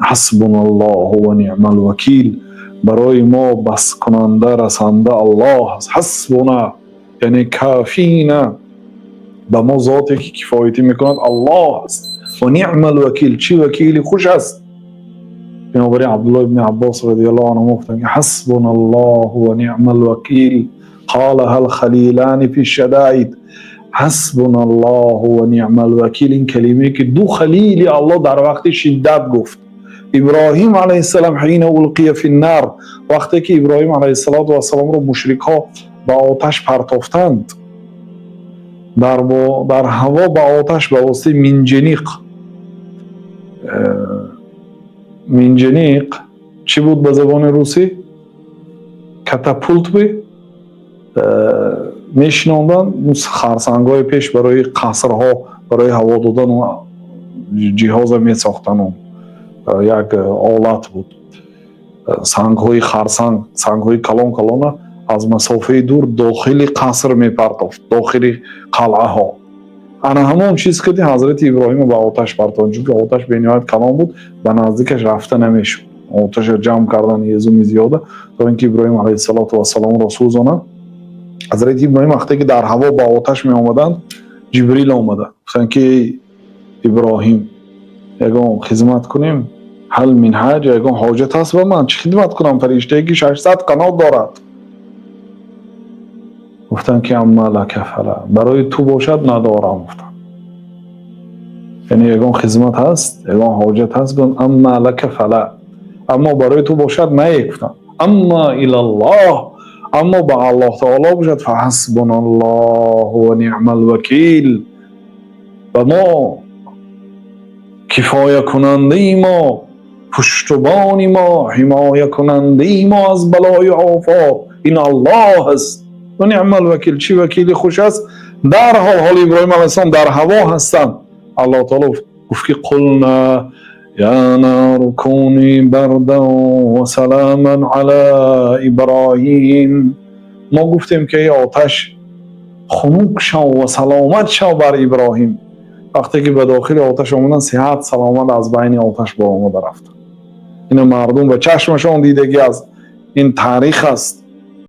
Ҳасбуналлоҳу ва ниъмал вакил. Барои мо баскунанда, расанда Аллоҳ аст. Ҳасбуна, яъне кофина, ба мо зоте ки кифоятӣ мекунад, Аллоҳ аст. Ва ниъмал вакил, чӣ вакили хуш аст. Бинобар ин Абдуллоҳ ибни Аббос розияллоҳу анҳу гуфтанд, ки ҳасбуналлоҳу ва ниъмал вакил қолаҳал халилани фи шадаид. Ҳасбуналлоҳу ва ниъмал вакил, ин калимае ки ду халили Аллоҳ дар вақти шиддат гуфт. Иброҳим алайҳиссалом ҳина улқия финнар, вақте ки Иброҳим алайҳиссалоту вассаломро мушрикҳо ба оташ партофтанд, дар ҳаво ба оташ ба воситаи минҷаниқ. Минҷаниқ чӣ буд ба забони русӣ? Катапульт би мешинонданд, харсангҳои пеш барои қасрҳо, барои ҳаво додан ҷиҳоза месохтанд, як олат буд. Сангҳои харсанг, сангҳои калон калона аз масофаи дур дохили қаср мепартофт, дохили қалъаҳо. Ана ҳамон чиз кади ҳазрати Иброҳима ба оташ партофт, чунки оташ бениҳоят калон буд, ба наздикаш рафта намешуд. Оташа ҷамъ кардан, ҳезуми зиёда, то ин ки Иброҳим алайҳиссалоту вассаломро сӯзонанд. Ҳазрати Иброҳим вақте ки дар ҳаво ба оташ меомаданд, Ҷибрил омада гуфтанд, ки Иброҳим, ягон хизмат кунем? Ҳал мин ҳаҷа, ягон ҳоҷат ҳаст ба ман? Чӣ хидмат кунам? Фариштае ки 600 қанот дорад. Гуфтанд, ки амма лака фала, барои ту бошад, надорам, гуфтанд. Яъне ягон хизмат ҳаст, ягон ҳоҷат ҳаст? Гуфт: амма лака фала, аммо барои ту бошад, не, гуфтанд. Амма илаллоҳ, аммо ба Аллоҳ таоло бошад, фаҳасбуналлоҳу ва ниъмал вакил. Ба мо кифоякунандаи мо, пуштубони мо, ҳимоякунандаи мо аз балою офот ин Аллоҳ аст. Ва ниъмал вакил, чӣ вакили хуш аст. Дарҳол, ҳоли Иброҳим алайҳиссалом дар ҳаво ҳастанд, Аллоҳ таоло гуфт, ки қулна я нару куни бардан ва саламан ала Иброҳим. Мо гуфтем, ки эй оташ, хунук шав ва саломат шав бар Иброҳим. Вақте ки ба дохили оташ омаданд, сиҳат саломат аз байни оташ баромада рафтанд. Ина мардум ба чашмашон дидагӣ аст, ин таърих аст.